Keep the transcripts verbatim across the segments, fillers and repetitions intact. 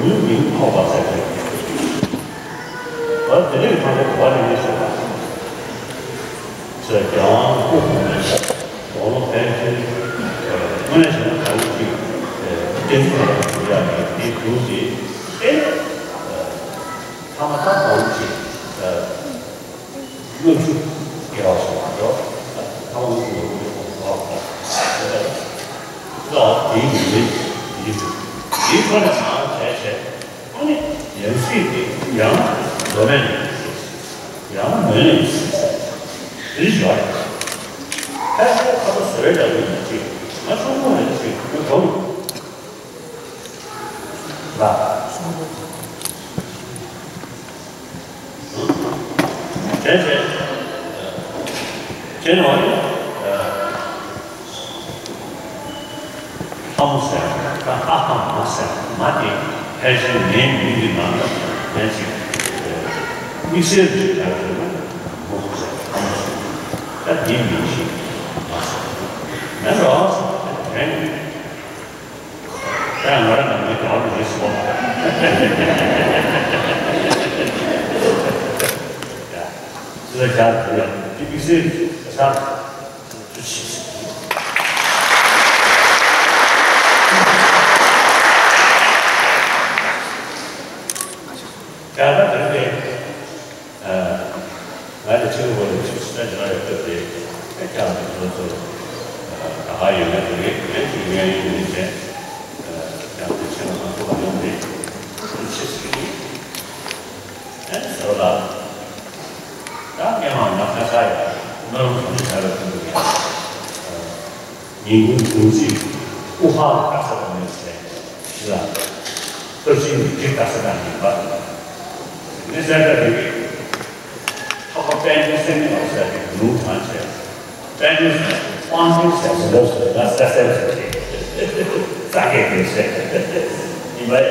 ཉུང་ཉུང་ཉིན་ཐོག་པ་ཟེར་གྱི། བར་དེ་རིང་ཁོང་ཚོ་གོ་བ་ལེན་གྱི་ཟེར་བ། ཟེར་རྒྱལ་དབང་སྐུ་གོང་མའི་དགུང་ལོ་ཕལ་ཆེར་དངོས་གནས་བྱས་ན་ད་ལོ་གཅིག་བསྟན་འཛིན་ལ་གྲུབ་ཡག་གི་དེ་གྲུབ་ཏེ་ཨེ་ཐ་མ་ད་ད་ལོ་གཅིག་ལྔ་བཅུ་བརྒལ་བ་སོང་བ་འགྲོ། ད་ལོ་ལྔ་བཅུ་ལོ་དགུ་སོང་བ་ལ་དེའི་ཡིན་མིན་ཡིན་དེའི་ཐོག་ནས་མར་བྱས་བྱས། ཨ་ནི་ཡང་སྲིད་དེ་ཡང་མདོ་སྨད་ནས་ཡང་མོན་ནས་རེད་ཞུ་བ་རེད། ཕལ་ཆེར་ཁ་ཐོ་བཟོས་ཡག་ཡིན་ན་ཅིག་ང་ཆུང་ཆུང་ནས་ཅིག་ང་གྲོངས་ལ། བྱས་བྱས་བྱས་ནས་ཨ་ནི། ལྷ་མོ་ཟེར་ཡག་ད་ཨ་ཧ་མ་ཟེར་ཡག་མ་དེ་ཕལ་ཆེར་ངའི་མིང་གི་ནང་ལ་ཡང་ཅིག་དམིགས་བསལ་ཅིག་ཡོད་ན་མོ་ཟེར་ལྷ་མོ་ཟེར་ད་དེའི་མིང་ཞིག་མ་ཟེར་མེད་འགྲོ། དེ་ཡང་ང་རང་ནང་མི་ག་བ་རེད་སོ། ཙི་ཙི་ཁྱར་དེ་ཡང་དེ་དམིགས་བསལ་ཟེར། ཡང་ད་དེ་རེད། ང་ཚོ་ཕྱི་ལོགས་ལ་ཆུ་ཚོད་ལྔ་ཡོད་སྟབས་དེ་ཁྱེད་རང་ཚོ་ཚོ་ད་ག་ཡོད་ན་དེ་རེད། ངས་ཅིག་ངས་ཡིན་མིན་བྱས་ཁྱེད་རང་ཚོ་ཕྱི་ལོགས་ང་ཚོ་ལ་ཡོང་དེ་ཆུ་ཚོད་ཨེ་ཟེར་བ་ལ་ད་ངས་མ་ན་ཁ་ས་ཡོད་ན་རུང་ཚོ་ནི་ད་ར་ཚོ་འདུག་ཡ། ཉིན་གུང་གུང་ཚིགས་དབུ་འཕང་ལ་བཀའ་སྩལ་པ་མེད་ཟེར། ཞི་ལ་སྟོབས་ཆེན་གྱི་དེ་བཀའ་སྩལ་པ་ཡིན་པ། ངས་གསལ་བསྒྲགས་འདི་གིས་ཐོག་ཁ་དཔལ་ལྡན་སེང་གེ་ལགས་ཟེར་གྱི་ལུང་དྲངས་བྱས། དཔལ་ལྡན་སེང་གེ་དཔལ་ལྡན་ཟེར་ཟེར་ལབ་ཟེར་ན་གསལ་གསལ་ཟེར་གྱི་ས་སྐད་དེ་ཟེར་ཡིན་པ་ཡ།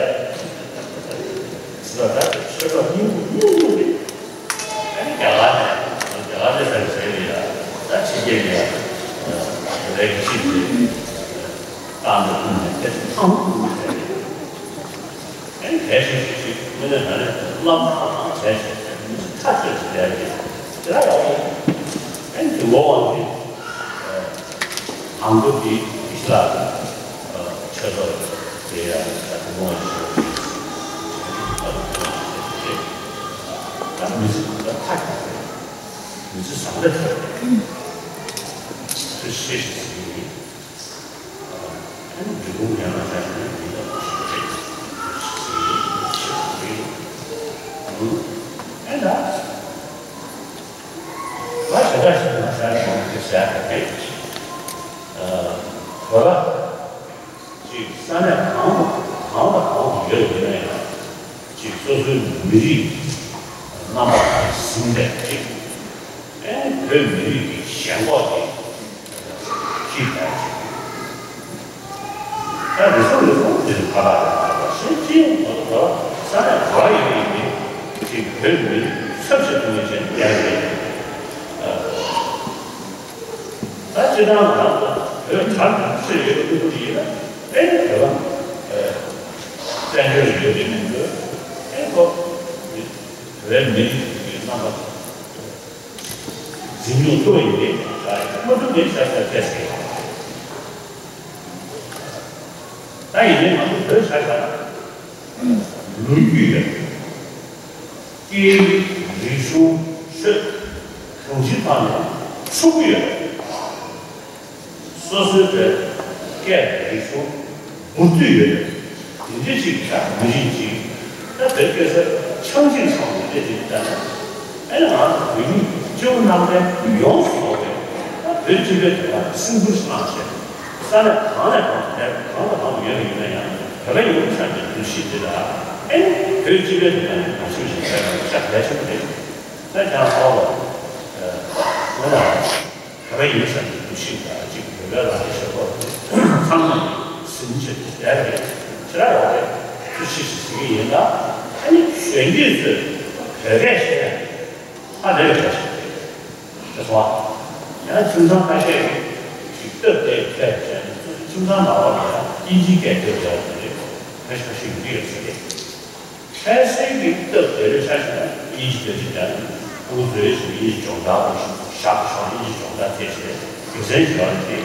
ཟེར་བ་ད་ཆོས་གྲོགས་སྙིང་པོ་སྙིང་པོ་རེད། ཨ་ནི་རྒྱ་གར་ནས་རྒྱ་གར་ནས་ཟེར་ཟེར་ཡ་ད་ཕྱི་རྒྱལ་ནས་རེད་ཀྱི་ཕྱི་རྒྱལ་ནས་བཏང་ནས་ཀུན་ནས་དེ་ཚོ་ཚང་མ་ཀུན་ནས་ཟེར་ཡ། ཨ་ནི་གལ་ཆེ་ཤོས་ཤིག་དངོས་གནས་ད་ནས་བླ་མ་ཐང་ཐང་བྱས་བྱས་མི་ཚེ་མཐའ་གཅིག་ཏུ་ཡར་རྒྱས་དེ་ལ་ཡག་པོ། ཨ་ནི་དུས་འགོ་དབང་གིས། ཨང་ཀི་དེ་ཨི་སི་ལ་ཆོས་ཚོགས་དེ་ཡང་ད་དུང་ཞིག་ད་མི་ཚེ་གང་ལྟར་ཐག་ཆོད་པའི་མི་ཚེ་བཟང་ལ་ཐོས་པའི་ཚུལ་ཤེས་ཤིག་ཟེར་གྱི་ཡིན། ཨ་ནི་འབྲི་གུང་ཉམས་ལ་ཆགས་ཤིང་ཡིན་ལ་ཞིག་རེད། ཨེ་ད། ང་ཞེ་དྲག་ཞིག་ང་ཞེ་དྲག་ཞིག་ཟེར་ཡག་གི་རེད། ཨ། བོད་པ་ཅིག་ས་གནས་གང་དང་གང་ལ་གང་དུ་ཡོད་ཡིན་ན་ཡང་། ཅིག་སོ་སོའི་མི་རིགས་རྣམ་པ་དང་ཟིན་པའི་ཅིག་ཨེ་བོད་མི་རིགས་ཀྱི་ཞེན་ཁོག་ཅིག་ཅིག་དང་ཅིག་ད་རེ་ཟུང་རེ་ཟུང་དེ་ཁ་ལག་རེ་ཁ་ལག་ཤེས་ཅི་ཡང་མ་གཏོགས་ས་ནས་ག་ཡིན་ཡིན་ནི་ཅིག་བོད་མི་ཚབ་བྱེད་ཐུབ་མཁན་ཅན་ཡང་ཡིན། ད་སྤྱི་བཏང་ང་རང་ལ་བོད་གྲངས་ཀྱང་ཆེ་ཡོད་པའི་ཀུན་སློང་ཡིན་ན་ཨེ་བོད་པ་བཙན་བྱོལ་ཡོད་དེ་མིན་འདུག་ཨེ་ཁོ་བོད་མི་རིགས་ཀྱི་རྣམ་པ་འཛིན་སྐྱོང་ཐུབ་པ་ཡིན་པས་ད་མ་ཐུབ་མེད་ཤ་ཤ་བལྟས་ཟེར། ད་ཡིན་ནའི་ང་ཚོ་བོད་ཆ་བཞག་ན་ལོ་རྒྱུས་ཡོད། སྐད་ཡིག་རིག་གཞུང་ཆོས་གང་ཅིའི་ཐོག་ནས་ཕྱུག་པོ་ཡོད། སོ་སོའི་བོད་སྐད་རིག་གཞུང་འབུར་དུས་ཡོད། དེ་འདྲ་ཅིག་ད་མི་རིགས་ཅིག་ད་བོད་སྐད་ས་ཆང་ཅིག་སོང་ནས་དེ་དེ་ལྟ་ན་ཨེ་ང་བོད་མི་སྤྱི་བོ་གནམ་བསྟན་ཡོངས་སུ་རྫོགས་པའི་ད་བོད་སྤྱི་པའི་དོན་དག་སེམས་ཁུར་བླངས་བྱས་ས་གནས་གང་ནས་གང་དུ་གང་ལ་གང་དུ་ཡོད་པ་ཡིན་ན་ཡང་བོད་པ་ཡིན་ཆགས་ཀྱི་འདུ་ཤེས་དེ་ལ་ཨེ་བོད་སྤྱི་པའི་དོན་དག་ནས་ང་ཚོས་ཞིག་བྱས་ན་ཤ་གལ་ཆེན་པོ་རེད། ད་ཀྱང་ཧོ་ལོ། ང་ལ། བོད་པ་ཡིན་བསམ་པའི་འདུ་ཤེས་དང་གཅིག་བོད་པའི་ལ་ལ་ཞེ་པོ་ཚང་མ་ཟིན་བྱས་ཏེ་བསྡད་རེད། ཁྱེད་རང་ཡོད་རེད། ཚུལ་ཤེས་ཤིག་ཟེར་གྱི་ཡིན་ལ། ཨ་ནི་གཞོན་སྐྱེས་ཚོས་བོད་སྐད་བཤད་ཧ་ལས་པའི་བཀྲ་ཤིས་རེད། དེ་སོང་ཡང་ཁྱིམ་ཚང་ཁ་ཤས་ཀྱིས་ཅིག་སྟབས་བདེ་ཐད་བྱས་ནས་ཁྱིམ་ཚང་ནང་ལོགས་ལ་ཡང་དབྱིན་ཇིའི་སྐད་བརྗོད་བྱས་པ་རེད། ཁ་ཤས་ཁ་ཤས་ཀྱིས་འདི་ཡོད་ས་རེད། འཕྲལ་སེལ་གྱི་སྟབས་བདེ་བའི་ཆ་ཞིག་ན་དབྱིན་ཇི་བེད་སྤྱོད་བྱས་ནས་ཁོང་ཚོའི་ཞིག་དབྱིན་ཇི་སྦྱོང་བརྡར་དང་ཞིག་ཞག་ཞག་དབྱིན་ཇི་སྦྱོང་བརྡར་ཐེབས་བྱས་དགེ་མཚན་ཞིག་ཡོད་རེད་དེ།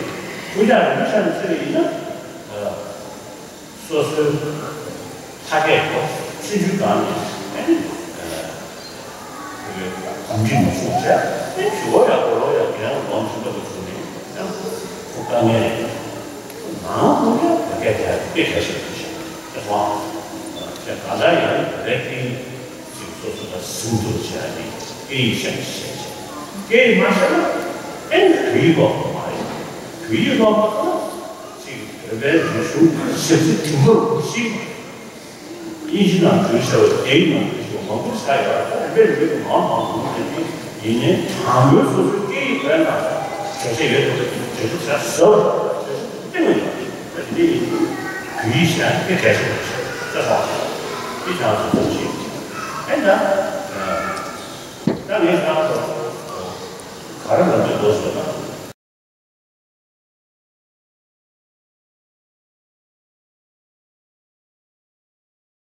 ཁོང་ཅག་རང་ཉིད་ཆ་ནས་བརྩི་བ་ཡིན་ན། སོ་སོའི་ཕ་སྐད་ཐོག་ཆུང་ཆུང་སྒང་ནས་ཨ་ནི་གོམས་འདྲིས་མ་བྱུང་བྱས་ཨ་ནི་ཞུ་བ་ཡག་པོ་ལོ་ཡག་རྒན་ལོང་ཆུང་ཀ་བ་བྱུང་ནས་ཡང་ཁོ་དཀའ་ངལ་རེད། ནང་ཁོང་ཡང་བོད་སྐད་དེ་དཔེ་གལ་ཆེན་པོ་ཞིག་དེ་སོང་ཨ། ད་ལྟ་ཡང་བོད་སྐད་ཅིག་སོ་སོ་ལ་ཟིན་ཐུབ་བྱས་ཨ་ནི་སྐད་ཡིག་ཤེས་ཤེས་བྱས་སྐད་ཡིག་མ་ཤེས་ན་ཨ་ནི་བོད་ཡིག་ཀློག་ཐུབ་མ་རེད། བོད་ཡིག་ཀློག་མ་ཐུབ་ན། གཅིག་བོད་པའི་རིག་གཞུང་ཞབས་ཕྱི་དུམ་བུར་ཞིག་དབྱིན་ཇི་ནང་བསྒྱུར་བྱ་བ་དེའི་ནང་བསྒྱུར་བྱ་མང་པོ་ཆགས་ཡོད་རེད། བོད་པའི་རིག་གཞུང་མང་མང་མང་དེ་ཡིན་ནའི་དང་པོའི་སོ་སོའི་སྐད་ཡིག་བོད་ནང་བརྗོད་བྱ་ཡོད་དེ་བརྗོད་བྱ་བྱ་ཟབ་བརྗོད་བྱ་སྟེང་ལ་ཡོད་རེད། དེ་འདྲ་ཡིན་དུས་བོད་ཡིག་ཤེས་ན་དེ་གལ་ཆེན་པོ་ཆགས་སོང་། དེ་ཆགས་སོང་ཞིག་ཨེ་ད། ད་ངས་ཁྱེད་རང་ཚོ་ག་རེ་ལབ་ཀྱི་འདུག་ཟེར་ན།